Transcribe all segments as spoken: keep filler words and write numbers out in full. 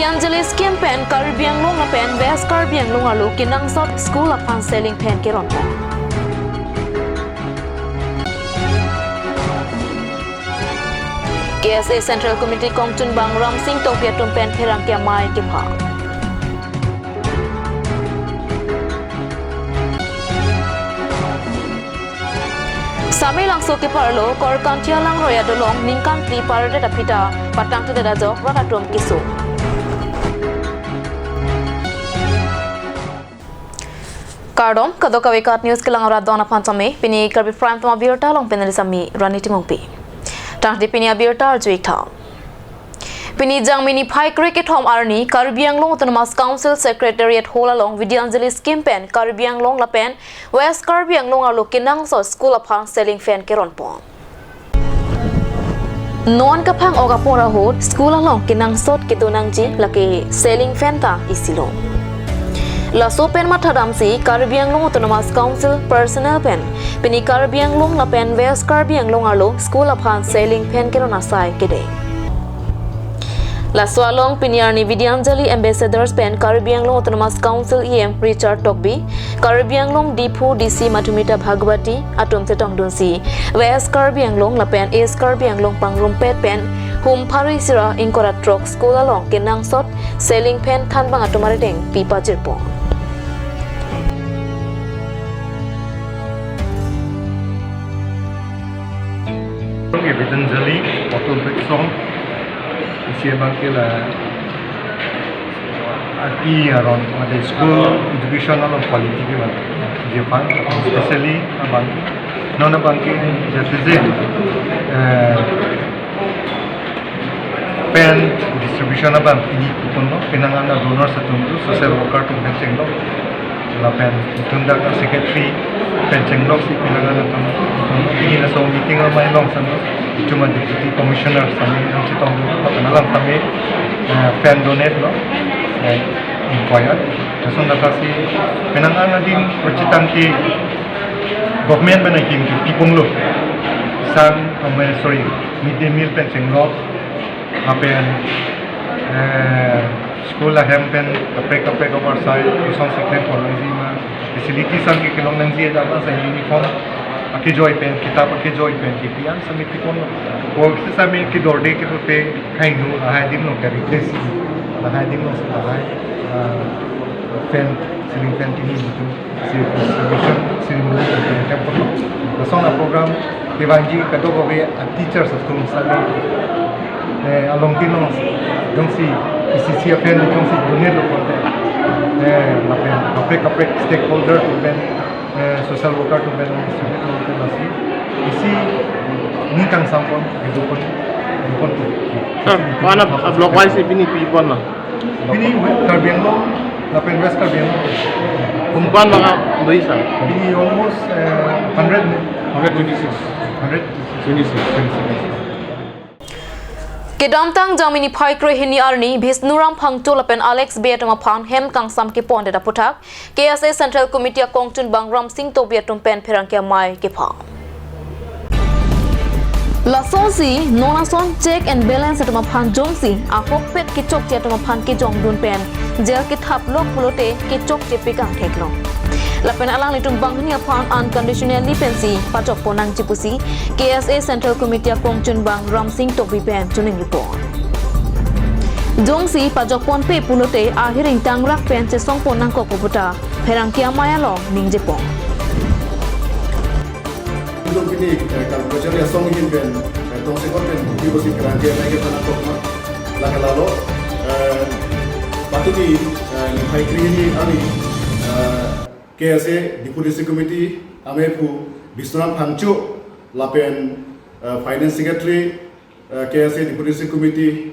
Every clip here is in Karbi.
Anjali scheme pen Karbi Anglong lapen West Karbi Anglong arlo kenangsot school aphan ceiling fan keron. K S A Central Committee kongchunbang Ramsing Tokbi atum pen pherangke amei kepha. Samelangso keparlo Korkanthi Langroi adolong ningkan phli pardet aphi ta patangtedet ajok rat atum keso. Kardom, kadokave KAT News kelang arat don aphan same, pini Karbi Prime Time abirta along pen neli sami Rani Timungpi. Tangte pini abirta arju-ik tha. Pini Jangmi niphai kre-kethom arni Karbi Anglong Autonomous Council Secretariat Hall along Vidyanjali scheme pen Karbi Anglong lapen West Karbi Anglong arlo kenangsot school aphan ceiling fan keronpon. Non kaphang-ok apor ahut school along kenangsot kedo nangji lake ceiling fan ta isilo. Laso pen mathadamsi Karbi Anglong Autonomous Council personnel pen pini Karbi Anglong lapen West Karbi Anglong arlo school aphan ceiling fan keron asai kede. Laso along pini arni Vidyanjali Ambassadors pen Karbi Anglong Autonomous Council E M Richard Tokbi, Karbi Anglong Diphu D C Madhumita Bhagwati atum chetongdunsi West Karbi Anglong lapen East Karbi Anglong pangrumpet pen Humphari Sira ingkoi ra throk school along kenangsot ceiling fan thanbang atum arideng pi pajirpon. Oke, Vidyanjali, auto brick song. Isi abang ke la aki aron, ada school education along quality ke bang. Japan, especially abang ke. Non abang ke, jatizen, eh, fan distribution abang pini kuponlo, penang an donors atum tu, social worker atum pen chenglok. Lapen itum dak secretary pen chenglok si penang an atum, atum pini laso meeting amei along sami, itum a deputy commissioner sami nangchetonglo, lapen alang sami, eh, fan donate lo, eh, inquiry. Lason dak si penang an adim prachitang ke government pen akim ke piponglo. San, oh, sorry, midday meal pen chenglok, lapen, eh, school ahem pen kaprek kaprek oversight, koson si klempon nangji ma, facilities an ke kelong nangji, adap asai uniform akejoi pen, kitap akejoi pen, kipi an sami pipon. Ko sami kedorde ke pe kainu, lahai adim along ke replace, lahai adim along si lahai, ah, fan, ceiling fan kini itu. Si distribution, si mulai ke tempat. Lason a program kevangji kadokave a teachers atum sami, eh, along tinong jongsi isi isi a fan jongsi donate lo konte, eh, lapen kaprek kaprek stakeholder atum pen, eh, social worker atum pen distribute lo konte lasi isi ningkan sampon, gitu pon, gitu pon. Sir, mana block wise pini pipon na? Pini Karbi Anglong lapen West Karbi Anglong. Komat abang do-ik, sir? Pini almost, eh, hundred, hundred twenty-six. Hundred twenty-six. Twenty-six. Kedamtang Jangmi niphai kre-hini arni Bishnuram Phangcho lapen Alex Bey atum aphan hem kangsam kepondet aputhak K S A Central Committee akongchunbang Ramsing Tokbi atum pen pherangke amei kepha. Lasonsi non ason check and balance atum aphan jongsi ahokpet kechokche atum aphan kejongdun pen jail kethaplok pulote kechokche pikang theklong. Lapen alanglitum banghini aphan unconditionally pensi pachokpon nangji pusi K S A Central Committee akongchunbang Ramsing Tokbi pen choningri pon. Jongsi pachokponpe pulote ahir ingtangrak pen chesongpon nangkok pu puta pherangke amei along ningjepon. Itum pini, eh, Kalkajari asong ahin pen, eh, tongsekot pen, buki bosi pherangke amei kepha nangkok ma, lake lalo, eh, patumi, eh, niphai kre-hini arni, eh, K S A Diphu District Committee amei aphu Bishnuram Phangcho lapen, eh, Finance Secretary, eh, K S A Diphu District Committee,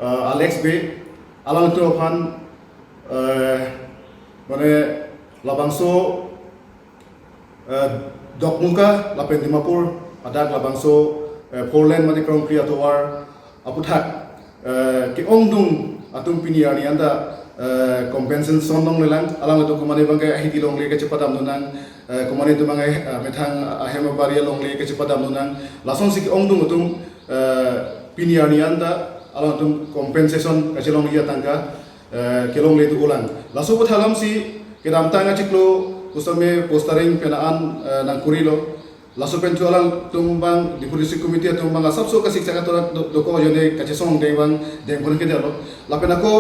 eh, Alex Bey, alangtum aphan, eh, mane labangso, eh, Dokmoka lapen Dimapur adak labangso, eh, four lane mane krongkri atovar aputhak, eh, ke-ongdung atum pini arni anta, eh, compensation longlelang, alanglitum komane abang ke ahidi longle kachepadamdun nang, eh, komane atum abang, eh, methang ahem abari alongle kachepadamdun nang, lasonsi ke-ongdung atum, eh, pini arni anta Alangtum compensation kachelongji atangka, eh, kelongle do-olang. Laso aputhak alamsi kedamtang achiklo pusitame postering pen an, eh, nangkorilo. Laso pen chu alangtum abang Diphu District Committee atum abang asapso kasiksak atora do-, dokok ajoine kachesong deng abang dengpon kedetlo. Lapen ako,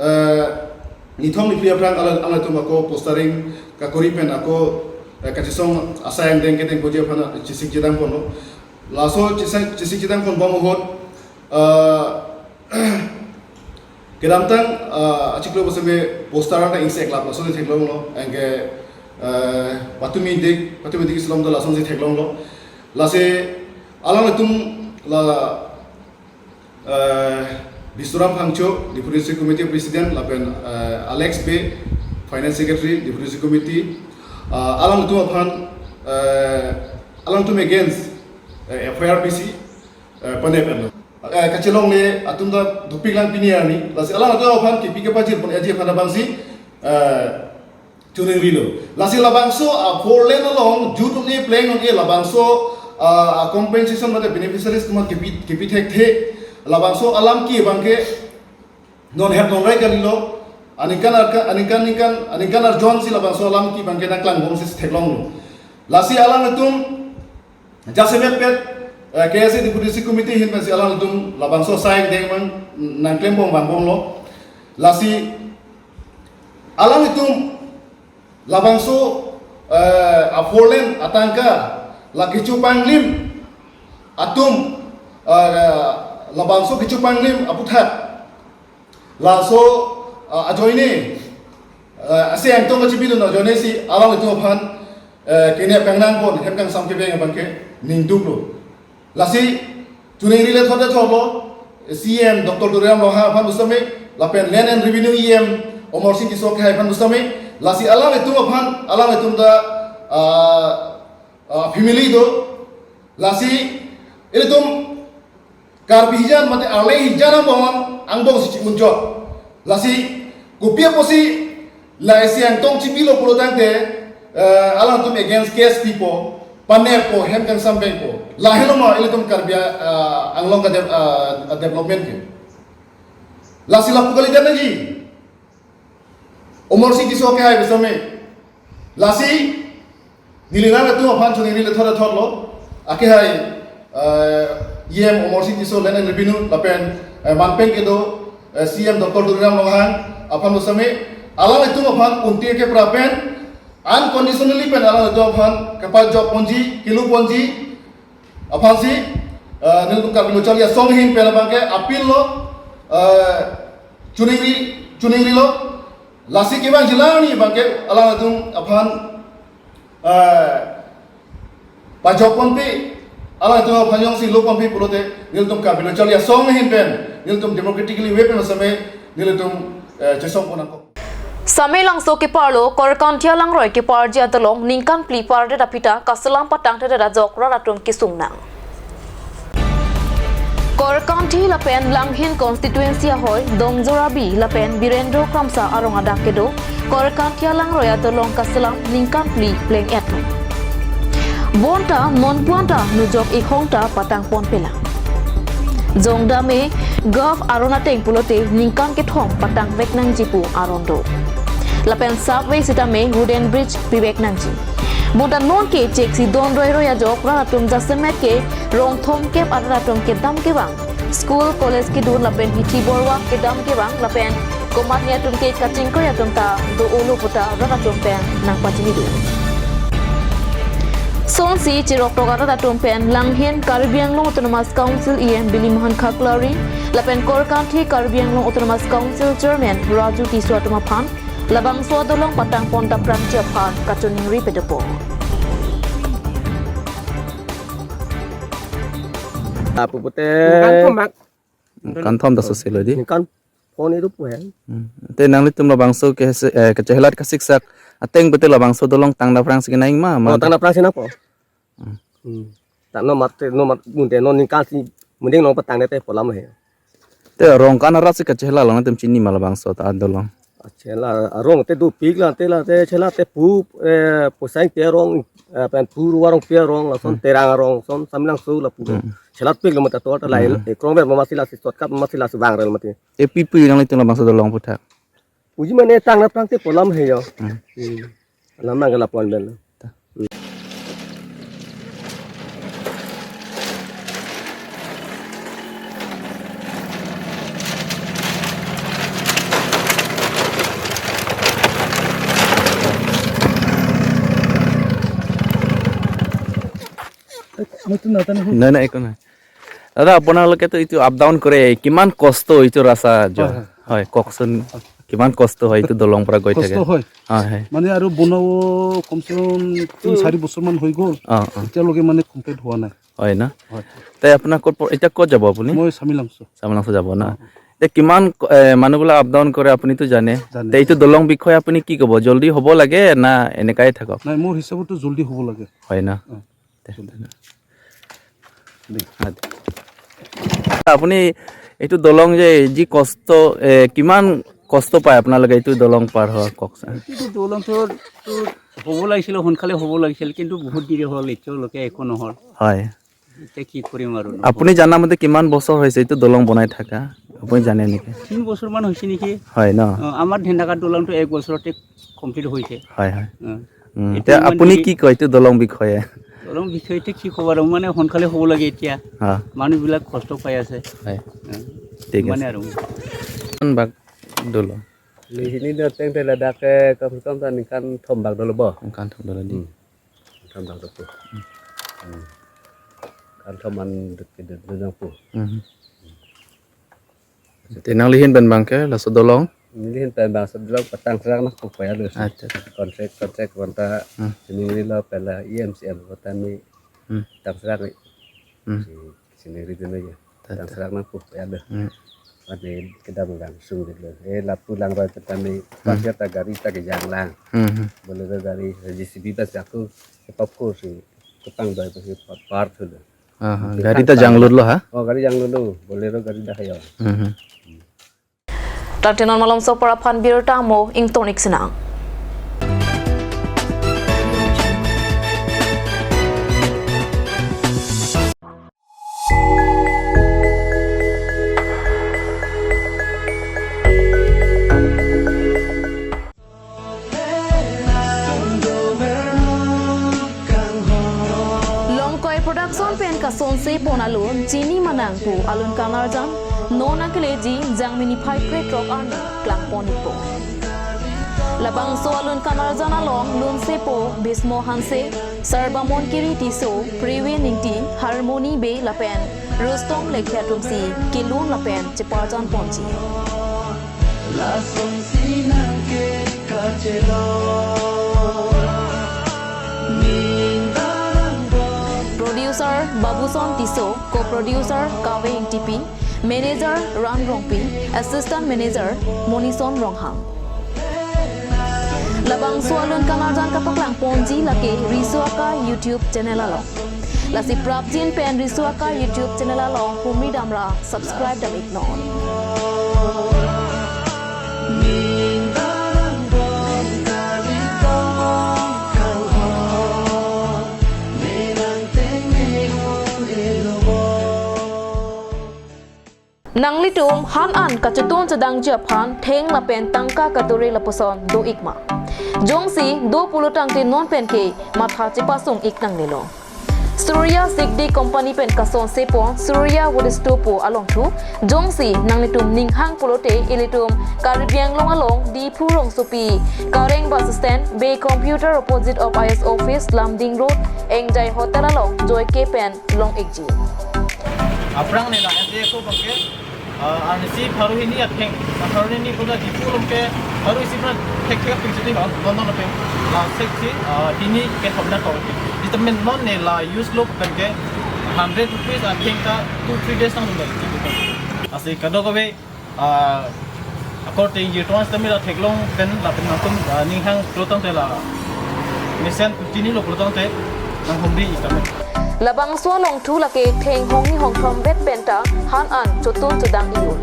eh, nithom niphli aphrang alang, alangtum ako postering kakori pen ako, eh, kachesong asai angdeng kedengponji aphan chesik chedangponlo. Laso chesik, chesik chedangponbom ahut, eh, kedamtang, eh, achiklo pusitame poster ta ingseklap lasonsi theklonglo, anke, eh, patumi dik, patumi dik islom ta lasonsi theklonglo. Lasi alanglitum la, eh, Bisuram Phangcho, Diphu District Committee President, lapen, eh, Alex Bey, Finance Secretary, Diphu District Committee, eh, alangtum aphan, eh, alangtum against, eh, F I R pisi, eh, panep-etlo. Eh, kachelongle atum ta dopiklang pini arni. Lasi alangtum aphan kipi kepajirpon aji aphan abangsi, eh, choningrilo. Lasi labangso a four lane along jut un-e pleng un-e labangso, ah, compensation mate beneficiaries atum kipi, kipi thekthe. Labangso alam ke abangke non het non rai kalilo. Aningkan arka-, aningkan ningkan, aningkan arjonsi labangso alam ke abangke nangklangbomsi theklonglo. Lasi alangtum jasemet pet, eh, K S A Diphu District Committee ahin pensi alangtum labangso asai angdeng abang nangklembom vangbomlo. Lasi alangtum labangso, eh, a four lane atangka la kechopanglim atum, eh, labangso kechopanglim aputhak laso, eh, ajoine, eh, asai angtong kachibilo ajoinesi alangtum aphan, eh, kenep kangnangpon hem kangsam kevang abangke ningduklo. Lasi choningri le thot le thotlo, C E M Doctor Tuliram Ronghang aphan pusitame, lapen Land and Revenue E M Amarsing Tisso akehai aphan pusitame, lasi alangtum aphan, alangtum ta, ah, ah, family do, lasi ilitum Karbi hijan mate arle hijan angbong, angbongsi chi-unjot. Lasi kopi apotsi la asai angtong chibilo pulo tangte, eh, alangtum against case pipo, paneppo, hem kangsam vangpo. Lahelo ma ilitum Karbi, ah, Anglong ka de-, ah, development ke. Lasi lapu kalidet nangji. Amarsing Tisso akehai pusitame. Lasi neli nanglitum aphan choningri le thot le thotlo. Akehai, eh, E M Amarsing Tisso Land and Revenue lapen, eh, manpeng kedo, eh, C E M Doctor Tuliram Ronghang aphan pusitame, alangtum aphan kunti kepra pen unconditionally pen alangtum aphan kepajokponji, keluponji aphansi, eh, nelitum Karbi Lo Charli Asong ahin pen abangke appeal lo, eh, choningri, choningrilo. Lasi kevangji alam ni abangke alangtum aphan, eh, pajokponpe, alangtum aphan jongsi luponpe pulote nelitum Karbi Lo Charli Asong ahin pen nelitum democratically way pen pusitame nelitum, eh, chesongpon nangkok. Samelangso keparlo Korkanthi alangroi keparji adolong ningkan phli pardet aphi ta kaselam patangtedet ajok rat atum kesung nang. Korkanthi lapen Langhin constituency ahoi Dongjor Abi lapen Birendra Kramsa arong adak kedo Korkanthi alangroi adolong kaselam ningkan phli pleng-et. Bonta nonpu-an ta nujok ikhong ta patangponpelang. Jongdam e gov aron ateng pulote ningkan kethom patangvek nangji pu aron do. Lapen subway sitame wooden bridge pivek nangji. Bonta nonke cheksi don roiroi ajok rat atum jasemet ke rong thomkep arat atum kedam kevang. School, college kedun lapen hithi borwa kedam kevang lapen komatne atum ke kachingkoi atum ta do-olo puta rat atum pen nangpachini do. Sonsi chiroktok arat atum pen Langhin Karbi Anglong Autonomous Council E M Bilimohan Khaklari lapen Korkanthi Karbi Anglong Autonomous Council Chairman Raju Tisso atum aphan labangso adolong patangpon ta prangji aphan kachoningri pedopo. Apu pute. Ningkan thom mak. Ningkan thom ta soselo di. Ningkan phone itu pu he. Hmm. Te nanglitum labangso ke se, eh, kachehelat kasiksak ateng pute labangso dolong tangda prangsi kenang ma, ma. Oh, tangda prangsi nangpo. Hmm. Hmm. Tak no mat, no mat munde no ningkan si mending nong patangdet pu alam he. Te rong kan arat si kachehela long atum chini ma labangso ta adolong. Chela arong te dopik la te la te chela te pu, eh, Posaingte arong, eh, pen pu Ruarongpi arong lason Hmm. Terang arong son Samelangso lapu. Hmm. Chelatpik lo mate ator ta lai Hmm. eh, krongver mama sila si shortcut mama sila si vangrel mate. E pi pu nang itu labangso dolong puthak. Uji mane tang na tang te pu alam he yo. Hmm. Hmm. Alam nang ke lapuan ben. Ta. Nai, nai, একো নাই। দাদা, আপোনালোকেতো এইটো up down কৰে, কিমান কষ্ট এইটো ৰাস্তা যোৱা? হয়, হয়। হয়, কওকচোন, কিমান কষ্ট হয় এইটো দলং পৰা গৈ কষ্ট থাকে? হয়। হয়, হয়। মানে আৰু বনাব কমচে কম তিনি চাৰি বছৰমান হৈ গ'ল। অ, অ। এতিয়ালৈকে মানে কমপ্লিট হোৱা নাই। হয় না? হয়। তে আপোনাৰ ক'ত প-, এতিয়া ক'ত যাব আপুনি? মই চামিলাংচু। চামিলাংচু যাব না? অ। তে কিমান ক-, এ, মানুহবিলাক আপ ডাউন কৰে, আপুনিতো জানে। জানে। তে এইটো দলং বিষয়ে আপুনি কি ক'ব? জল্দি হ'ব লাগে না এনেকাই থাকক? নাই, মোৰ হিচাপতো জল্দি হ'ব লাগে। হয় না? অ। তে, জল্দি। দে। আপুনি এইটো দলং যে যি কষ্ট, এ, কিমান কষ্ট পায় আপোনালোকে এইটো দলং পাৰ হোৱা, কওকচোন? এইটো দলংটো তো হ'ব লাগিছিল, সোনকালে হ'ব লাগিছিল, কিন্তু বহুত দেৰি হ'ল, এতিয়ালৈকে একো নহ'ল। হয়। এতিয়া কি কৰিম আৰু, নহ'ল। আপুনি জানা মতে কিমান বছৰ হৈছে এইটো দলং বনাই থকা? আপুনি জানে নেকি? তিন বছৰমান হৈছে নেকি? হয় ন? অ, আমাৰ ধেন্দাকা দলংটো এক বছৰতে কমপ্লিট হৈছে। হয়, হয়। অ। উম, এইটো এতিয়া ইমান আপুনি দেৰি কি কয় এইটো দলং বিষয়ে? দলং বিষয়ে এতিয়া কি ক'ব আৰু, মানে সোনকালে হ'ব লাগে এতিয়া। হা। মানুহবিলাক কষ্ট পাই আছে। হয়। অ, ঠিক ইমানে আছে। আৰু। Kon bak dolo? Neli hini do teng te ladak ke kam kam ta ningkan thom bak dolo bo. Ningkan thom dolo di. Hmm. Ningkan thom bak dolo. Hmm. Ningkan thom man dek ke dek dek pu. Hmm. Te nanglihin pen bang ke laso dolong? Nelihin pen bang laso dolong patang serang na kupai alu. Acha. Kontrak, kontrak konta Hmm. Sini lo pela E M C M kota ni Hmm. tang serang ni. Hmm. Si, sini ri dina ya. Ta, Tang ta. Serang na kupai alu. Hmm. Ane kedam langsung gitu. Eh, lapu langroi petani Hmm. pakai ta gari ta kejang lang. Hmm. Bolero gari J C B bas aku sepap kursi kepang doi pasi part dulu. Aha, Nanti gari kan ta janglut lo ha? Oh, gari janglut lo. Bolero gari dah ya. Mhm. Tangte non malomso apor aphan birta mo ingtonik sinang. Longkoi Production pen kasonse pon alun Chini Manang pu alun kanarjan non akeleji Jangmi niphai krethrok arni klangpon ikpo. Labangso alun kanarjan along lunsepo Bhismo Hanse, Sarbamon Kiri Tisso, Prewin Ingti, Harmony Bey lapen Rustom Lekhia atumsi kelun lapen cheparjan ponji. Producer Babuson Tisso, co-producer Kave Ingtipi, manager Ran Rongpi, assistant manager Monison Ronghang. Labangso alun kanarjan kapaklang ponji lake Riso Akai YouTube channel along. Lasi prapjin pen Riso Akai YouTube channel along humri damra subscribe dam iknon. Nanglitum han an kachetun chedangji aphan theng lapen tangka kature lapuson do ikma? Jongsi do pulo tangte non pen ke matha chepasung ik nangnelo. Surya Sigdi Company pen kasonse pon Surya Wood Store pu alongthu, jongsi nanglitum ninghang pulote ilitum Karbi Anglong along Diphu rongsopi Kareng bus stand, Bey computer opposite of I S office, Lumding Road, Engjai Hotel along joike pen long ikji. Aphrang ne la ende ko bangke, ah, arnisi pharo hini atheng, pharo hini koda Diphu along ke, pharo isi pran thek thek pik sini non, non non pe, la sek si, ah, hini ke thom na ko. Vitamin non ne la use lo bangke hundred rupees atheng ta two three days nang nang. Asi kadokave, ah, akorte jirton sitame la theklong pen lapen nangtum, ah, ninghang pulo tangte la mesen chinilo pulo tangte nanghumri ikame. Labangso alongthu lake theng hongni hongthom vet penta han an chotun chodang iyul.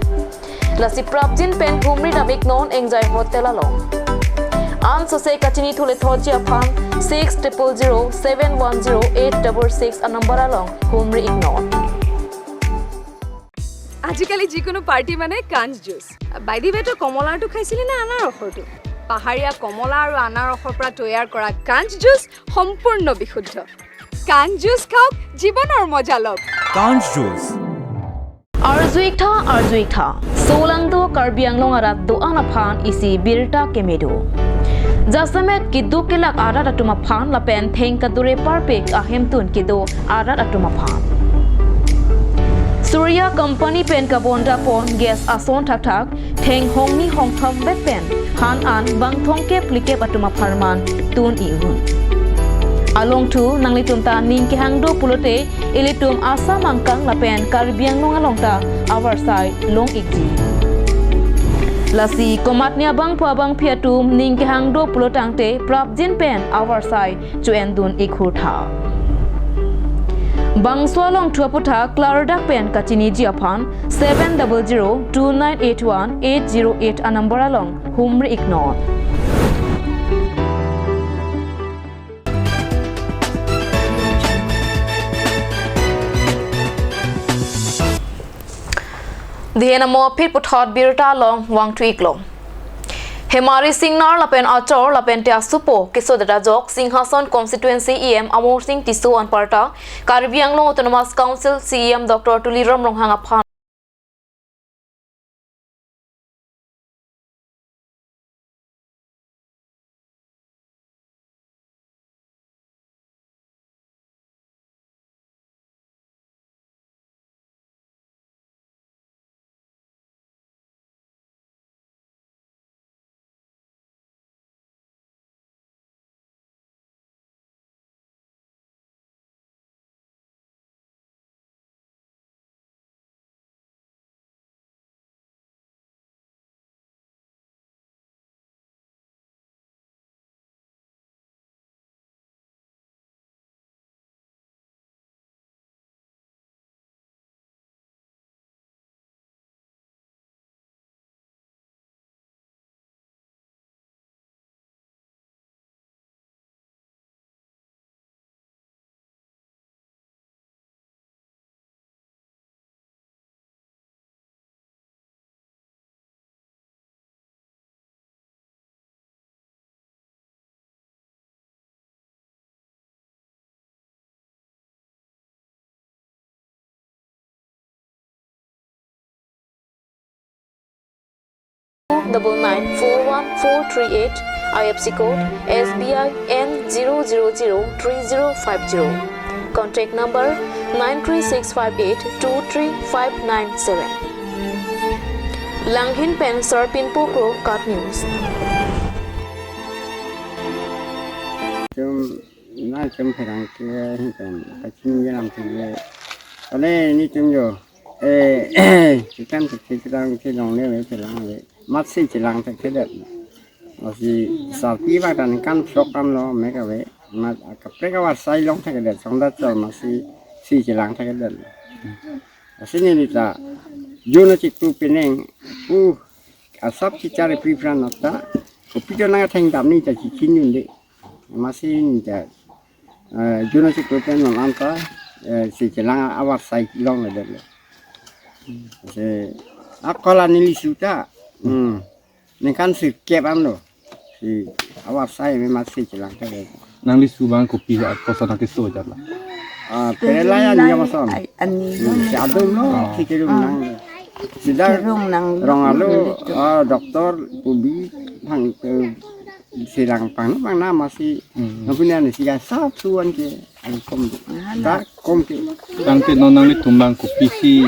Lasi prapjin pen humri dam iknon Engjai Hotel along. Ansose kachini thule thotji aphan six triple zero seven one zero eight double six anumber along humri iknon. আজিকালি যিকোনো পাৰ্টি মানে কাঞ্চ juice. By the ৱে, তই কমলাৰটো খাইছিলি নে আনাৰসৰটো? পাহাৰীয়া কমলা আৰু আনাৰসৰ পৰা তৈয়াৰ কৰা কাঞ্চ জুচ সম্পূৰ্ণ বিশুদ্ধ। কাঞ্চ জুচ খাওক, জীৱনৰ মজা লওক। Kanch Juice. Arju ik tha, arju ik tha. Solangdo Karbi Anglong arat do-an aphan isi birta keme do. Jasemet keduk kelak arat atum aphan lapen theng kadure parpik ahemtun kedo arat atum aphan. Surya Company pen kabonda pon gas ason thakthak, theng hongni hongthom vet pen han an bang thomkep phlikep atum apharman tun i-un. Along thu nanglitum ta ning kehang do pulote ilitum Assam angkang lapen Karbi Anglong along ta avarsai long ikji. Lasi komatne abangphu abangphi atum ning kehang do pulo tangte prapjin pen avarsai chu-en dun ik hur tha. Bangso along thu aputhak klardak pen kachiniji aphan seven double zero two nine eight one eight zero eight anumber along humri iknon. Dihen amo phit puthot birta along vangthu iklo. Hemari Singnar lapen achor lapen te asupo kesodet ajok Singhason constituency E M Amarsing Tisso anparta Karbi Anglong Autonomous Council C E M Doctor Tuliram Ronghang aphan double nine four one four three eight, I F S C code S B I N zero zero zero three zero five zero. Contact number nine three six five eight two three five nine seven. Langhin pen Sarpinpo Kro, KAT News. Tum na tum pherangke hin pen kachini lam tum le. Ale nelitum jo. Eh, chikan tu chikan chelongle ave, chelang ave. Amatsi chelang thekthedet. Amatsi sarpi abang ta ningkan sok an lo mek ave. Amat kaprek avarsai long thekthedet. Songda chor amatsi si chelang thekthedet. Lasi neli ta jun achiklo penang, uh, asap chichari pripran ata. Kopi jo nang thengdam neli ta chichin un-e. Amatsi neli ta, eh, jun achiklo pen non anta, eh, si chelang avarsai longledet lo. Si akola neli lisu ta. Hmm. Ningkan sirkep an lo. Si avarsai me amatsi chelang ta le. Nang lisu abang kopi ya koson nang keso jat la. Ah, perela ya ni koson. Ai, ani. Hmm, si adum lo, ah, si kerum nang. Sida kerum nang rong alo, ah, doktor, pubi, hang, eh, silang pang, pang na amatsi. Hmm. Nang punya ni si ya satu an ke, ang kom. Ah, dak kom ke. Tangte non nanglitum abang kopisi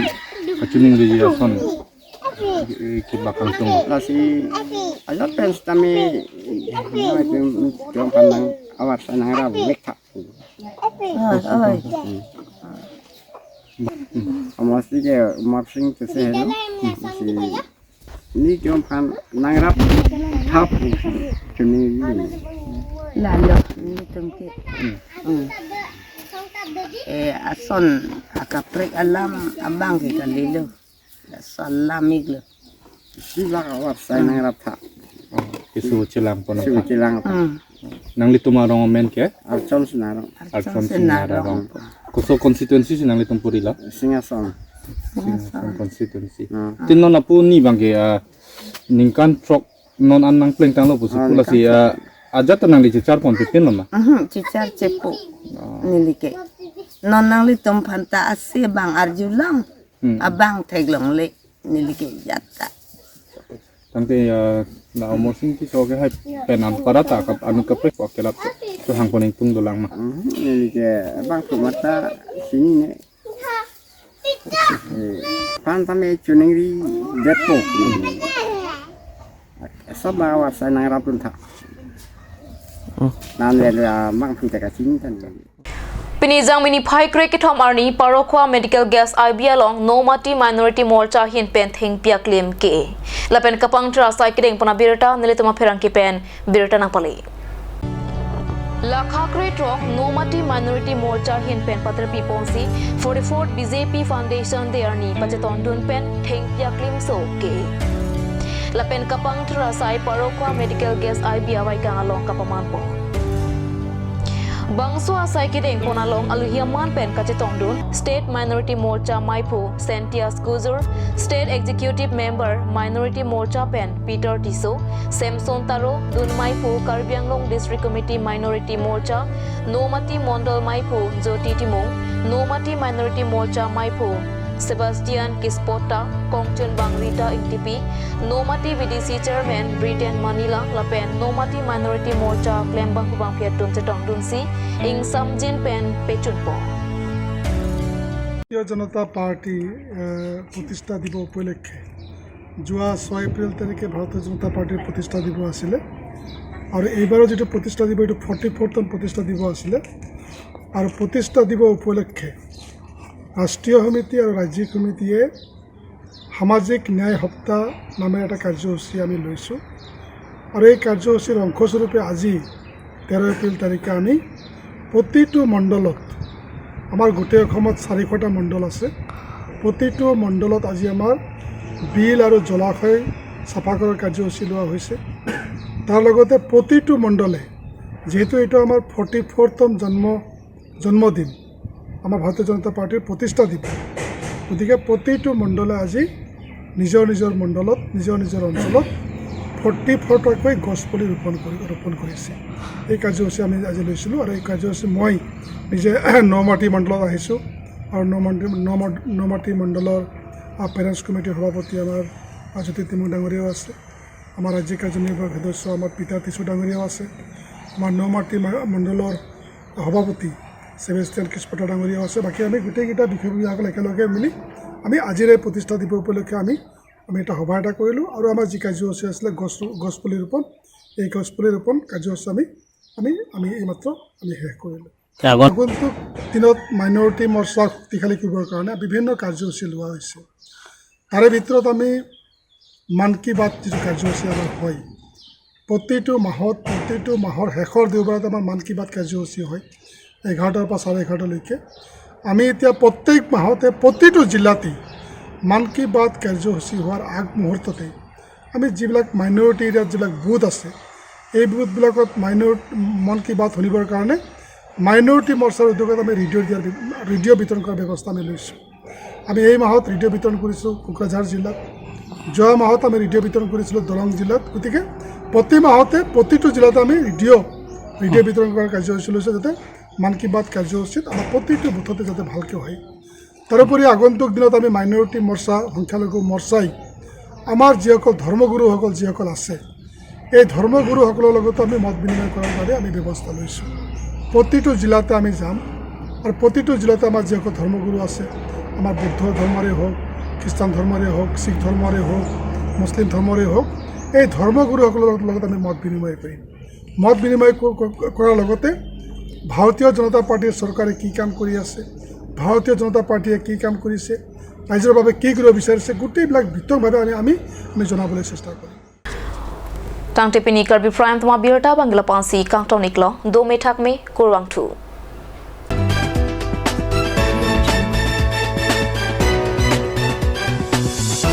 kachiningri ason. Eh, ke bakang tung. Lasi, ajat pen sitame, na itu, itu pandang avarsai nangrap vek tha. Oi, oi. Amatsi ke Amarsing Tisso helo. Si nelitum aphan nangrap thap chini. Lalo, nelitum ke. Hmm. Eh, ason akaprek alam abang ke kalilo. Laso alam iklo. Isi lak awar sai nangrap tha. Oh, keso chelang pon. Keso chelang pon. Hmm. Nanglitum arong amen ke? Archon Sing arong. Archon Sing arong. Koso constituency si nanglitum puri lo? Singhason. Singhason constituency. Hmm. Tin non apuni abang ke, ah, ningkan throk non an nangpleng tanglo pusi. Ah, pula si, ningkan throk. Ah, ajat nangli chichar pon pipin lo ma? Mhm, chichar chepu. Ah. Neli ke. Non nanglitum aphanta ase abang arjulong. Hmm. Abang theklongle neli ke ajat ta. Tangte, ah, la Amarsing Tisso ke hai pen anpara ta kap anu kaprek wa kelap. Chehang pon ingtung dolang ma? Mhm, neli ke abang tu mata sini ne. Eh, pan tame chuning ri detpo. Sab awar sai nangrap dun tha. Hmm. Nan le, ah, abang phu ta kachini tan. Pini Jangmi niphai krekethom arni Parokhowa Medical Guest I B along Nomati Minority Morcha ahin pen thengpi aklim ke. Lapen kapangthir asai kedeng pon abirta nelitum apherangke pen birta nangpale. Lakha krethrok Nomati Minority Morcha ahin pen paterpi ponsi forty-fourth B J P Foundation Day arni pachetongdun pen thengpi aklimso ke. Lapen kapangthir asai Parokhowa Medical Guest I B avaikang along kapaman pon. Bangso asai kedeng pon along alohi aman pen kachetongdun State Minority Morcha maiphu Sentius Kujur, State Executive Member Minority Morcha pen Peter Tisso, Samson Taro, dun maiphu Karbi Anglong District Committee Minority Morcha, Nomati Mondol maiphu Jyoti Timung, Nomati Minority Morcha maiphu Sebastian Kispota, kongchunbang Rita Ingtipi, Nomati V D C Chairman Briten Manila lapen Nomati Minority Morcha klembanghu bangphi atum chetongdunsi ingsamjin pen pechunpo. ভাৰতীয় জনতা পাৰ্টি, এ, প্ৰতিষ্ঠা দিৱস উপলক্ষে যোৱা ছয় এপ্ৰিল তাৰিখে ভাৰতীয় জনতা পাৰ্টিৰ প্ৰতিষ্ঠা দিৱস আছিলে আৰু এইবাৰৰ যিটো প্ৰতিষ্ঠা দিৱস, এইটো ফৰ্টি ফ'ৰ্থতম প্ৰতিষ্ঠা দিৱস আছিলে। আৰু প্ৰতিষ্ঠা দিৱস উপলক্ষে ৰাষ্ট্ৰীয় সমিতি আৰু ৰাজ্যিক সমিতিয়ে সামাজিক ন্যায় সপ্তাহ নামেৰে এটা কাৰ্যসূচী আমি লৈছোঁ। আৰু এই কাৰ্যসূচীৰ অংশস্বৰূপে আজি তেৰ এপ্ৰিল তাৰিখে আমি প্ৰতিটো মণ্ডলত, আমাৰ গোটেই অসমত চাৰিশটা মণ্ডল আছে, প্ৰতিটো মণ্ডলত আজি আমাৰ বিল আৰু জলাশয় চাফা কৰাৰ কাৰ্যসূচী লোৱা হৈছে। তাৰ লগতে প্ৰতিটো মণ্ডলে, যিহেতু এইটো আমাৰ ফৰ্টি ফ'ৰ্থতম জন্ম জন্মদিন, আমাৰ ভাৰতীয় জনতা পাৰ্টিৰ প্ৰতিষ্ঠা দিৱস। গতিকে প্ৰতিটো মণ্ডলে আজি নিজৰ নিজৰ মণ্ডলত, নিজৰ নিজৰ অঞ্চলত ফৰ্টি ফ'ৰটাকৈ গছ পুলি ৰোপণ কৰি, ৰোপণ কৰিছে। এই কাৰ্যসূচী আমি আজি লৈছিলোঁ আৰু এই কাৰ্যসূচী মই নিজে নমাটি মণ্ডলত আহিছোঁ আৰু নমাটি, নমা-, নমাটি মণ্ডলৰ, আ, পেৰেণ্টছ কমিটিৰ সভাপতি আমাৰ, আ, জ্যোতি টিমুং ডাঙৰীয়াও আছে, আমাৰ ৰাজ্যিক কাৰ্যনিৰ্বাহক সদস্য আমাৰ পিতাৰ টিছো ডাঙৰীয়াও আছে, আমাৰ নমাটি মা-, মণ্ডলৰ সভাপতি ছেবেষ্টিয়ান কিস্পতা ডাঙৰীয়াও আছে। বাকী আমি গোটেইকেইটা বিষয়ববীয়াসকল একেলগে মিলি আমি আজিৰ এই প্ৰতিষ্ঠা দিৱস উপলক্ষে আমি, আমি এটা সভা এটা কৰিলোঁ আৰু আমাৰ যি কাৰ্যসূচী আছিলে গছ ৰো-, গছ পুলি ৰোপণ, এই গছ পুলি ৰোপণ কাৰ্যসূচী আমি, আমি, আমি এইমাত্ৰ আমি শেষ কৰিলোঁ। আগন্তুক দিনত মাইনৰিটি মৰ্চা শক্তিশালী কৰিবৰ কাৰণে বিভিন্ন কাৰ্যসূচী লোৱা হৈছে। তাৰে ভিতৰত আমি মন কী বাত যিটো কাৰ্যসূচী আমাৰ হয়, প্ৰতিটো মাহত, প্ৰতিটো মাহৰ শেষৰ দেওবাৰত আমাৰ মন কী বাত কাৰ্যসূচী হয়, এঘাৰটাৰ পৰা চাৰে এঘাৰটালৈকে। আমি এতিয়া প্ৰত্যেক মাহতে প্ৰতিটো জিলাতেই মন কী বাত কাৰ্যসূচী হোৱাৰ আগমুহূৰ্ততেই আমি যিবিলাক মাইনৰিটি এৰিয়াত যিবিলাক বুথ আছে, এই বুথবিলাকত মাইনৰিটি মন কী বাত শুনিবৰ কাৰণে মাইনৰিটি মৰ্চাৰ উদ্যোগত আমি ৰেডিঅ' দিয়াৰ বি-, ৰেডিঅ' বিতৰণ কৰাৰ ব্যৱস্থা আমি লৈছোঁ। আমি এই মাহত ৰেডিঅ' বিতৰণ কৰিছোঁ কোকৰাঝাৰ জিলাত, যোৱা মাহত আমি ৰেডিঅ' বিতৰণ কৰিছিলোঁ দৰং জিলাত। গতিকে প্ৰতি মাহতে প্ৰতিটো জিলাতে আমি ৰেডিঅ', ৰেডিঅ' বিতৰণ কৰাৰ কাৰ্যসূচী লৈছোঁ, যাতে মন কী বাত কাৰ্যসূচীত আমাৰ প্ৰতিটো বুথতে যাতে ভালকৈ হয়। তাৰোপৰি আগন্তুক দিনত আমি মাইনৰিটি মৰ্চা, সংখ্যালঘু মৰ্চাই আমাৰ যিসকল ধৰ্মগুৰুসকল যিসকল আছে, এই ধৰ্মগুৰুসকলৰ লগতো আমি মত বিনিময় কৰাৰ বাবে আমি ব্যৱস্থা লৈছোঁ। প্ৰতিটো জিলাতে আমি যাম আৰু প্ৰতিটো জিলাতে আমাৰ যিসকল ধৰ্মগুৰু আছে, আমাৰ বুদ্ধ ধৰ্মৰে হওক, খ্ৰীষ্টান ধৰ্মৰে হওক, শিখ ধৰ্মৰে হওক, মুছলিম ধৰ্মৰে হওক, এই ধৰ্মগুৰুসকলৰ লগত, লগত আমি মত বিনিময় কৰিম। মত বিনিময় ক-, ক-, কৰাৰ লগতে ভাৰতীয় জনতা পাৰ্টিৰ চৰকাৰে কি কাম কৰি আছে, ভাৰতীয় জনতা পাৰ্টিয়ে কি কাম কৰিছে, ৰাইজৰ বাবে কি কৰিব বিচাৰিছে, গোটেইবিলাক বিতংভাৱে আমি, আমি, আমি জনাবলৈ চেষ্টা কৰিম। Tangte pini Karbi Prime Time abirta abang ke lapu-ansi kangton-iklo, dome thakme, kurvangthu.